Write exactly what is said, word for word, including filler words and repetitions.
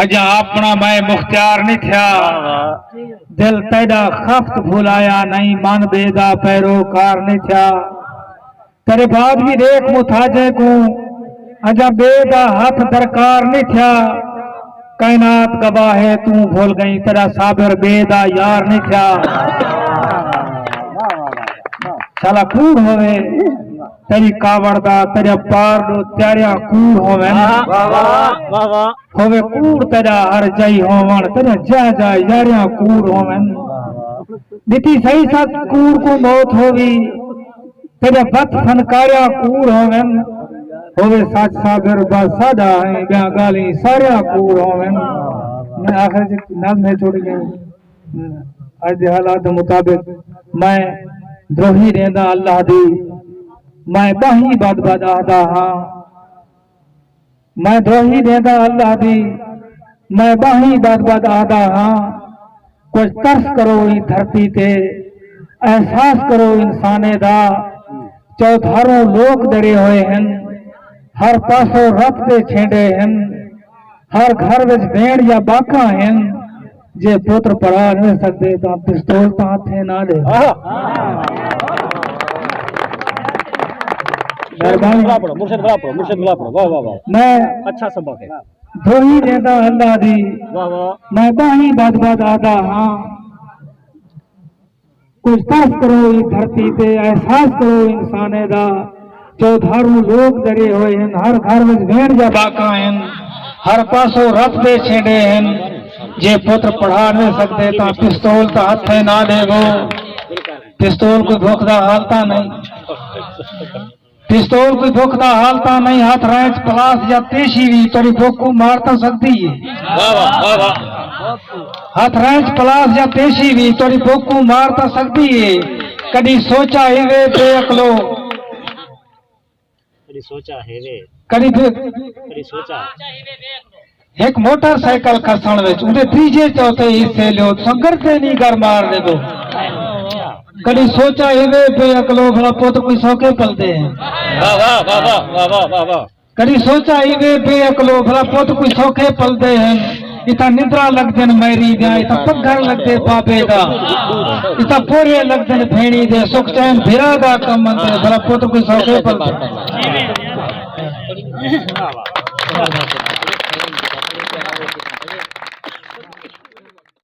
اجاں اپݨا میں مختیار نی تھیا۔ دل تیݙا خفت بھلایا نئیں، من ٻئے دا پیروکار نی تھیا۔ تیݙے بعد وی ݙیکھ متھاجے کوں، اجاں ٻئے دا ہتھ درکار نی تھیا۔ کائنات گواہ ہے توں بھل ڳئیں، تیݙا صابر ٻئے دا یار نی تھیا۔ شالا کوڑ ہووے تیݙی کاوڑ دا، تیݙا پار ݙو تیاریاں کوڑ ہوون۔ واہ واہ، واہ واہ۔ ہووے کوڑ تیݙا ہر جائی ہووݨ، تیݙا جاہ جاہ یاریاں کوڑ ہوون۔ ݙتی سہی سچ کوڑ کوں موت ہووی، تیݙا بت فنکاریاں کوڑ ہوون۔ ہووے سچ صابر بس ساݙا ہے، ٻیاں ڳالھیں ساریاں کوڑ ہوون۔ میں آخر چ نظم ہے چھوڑ ڳیا۔ اڄ دے حالات دے مطابق میں دروہی ݙیندا اللہ دی، میں ٻاہیں ٻدھ ٻدھ آہدا ہاں۔ میں دروہی ݙیندا اللہ دی، میں ٻاہیں ٻدھ ٻدھ آہدا ہاں۔ کجھ ترس کرو ایں دھرتی تے، احساس کرو انسانے دا۔ چودھاروں لوک ݙرے ہوئے ہن، ہر پاسوں رت دے چھینڈے ہن۔ ہر گھر وچ ویݨ یا ٻاکاں ہن، جے پتر پڑھا نہ سڳدے تاں پستول تاں ہتھیں نہ ݙے۔ آہا۔ مہربانی۔ بھلا پڑھو، مرشد بھلا پڑھو، مرشد بھلا پڑھو۔ واہ، واہ، واہ۔ میں اچھا سبق ہے۔ دروہی ݙیندا اللہ دی، واہ، واہ۔ میں ٻاہیں ٻدھ ٻدھ آہدا ہاں۔ کجھ ترس کرو ایں دھرتی تے، احساس کرو انسانے دا۔ چودھاروں لوک ݙرے ہوئے ہن، ہر گھر وچ ویݨ یا ٻاکاں ہن، ہر پاسوں رت دے چھینڈے ہن۔ جے پتر پڑھا نہ سڳدے تاں پستول تاں ہتھیں نہ ݙیوو۔ پستول کوئی بھکھ دا حال تاں نئیں۔ پستول کوئی بھکھ دا حال تاں نئیں، ہتھ رینچ پلاس یا تیشی وی تیݙی بھکھ کوں مار تاں سڳدی ہے۔ واہ واہ، واہ واہ۔ ہتھ رینچ پلاس یا تیشی وی تیݙی بھکھ کوں مار تاں سڳدی ہے۔ کݙی سوچا ہیوے بے عقلو، کݙی سوچا ہیوے۔ کݙی بے کݙی سوچا۔ ہک موٹر سائیکل کھسݨ وچ اوندے تریجھے چوتھے حصے لیو، تساں گردے نی گر مار ݙیندو۔ کݙی سوچا ہیوے بے عقلو، بھلا پتر کوئی سوکھے پلدے ہن۔ واہ واہ، واہ واہ، واہ واہ، واہ واہ۔ کݙی سوچا ہیوے بے عقلو، بھلا پتر کوئی سوکھے پلدے ہن۔ اتھاں نندراں لڳدن میری دیاں، اتھاں پگھر لڳدے بابے دا، اتھاں پورے لڳدن بھیݨی دے، سکھ چین بھرا دا کم آندے، بھلا پتر کوئی سوکھے پلدے۔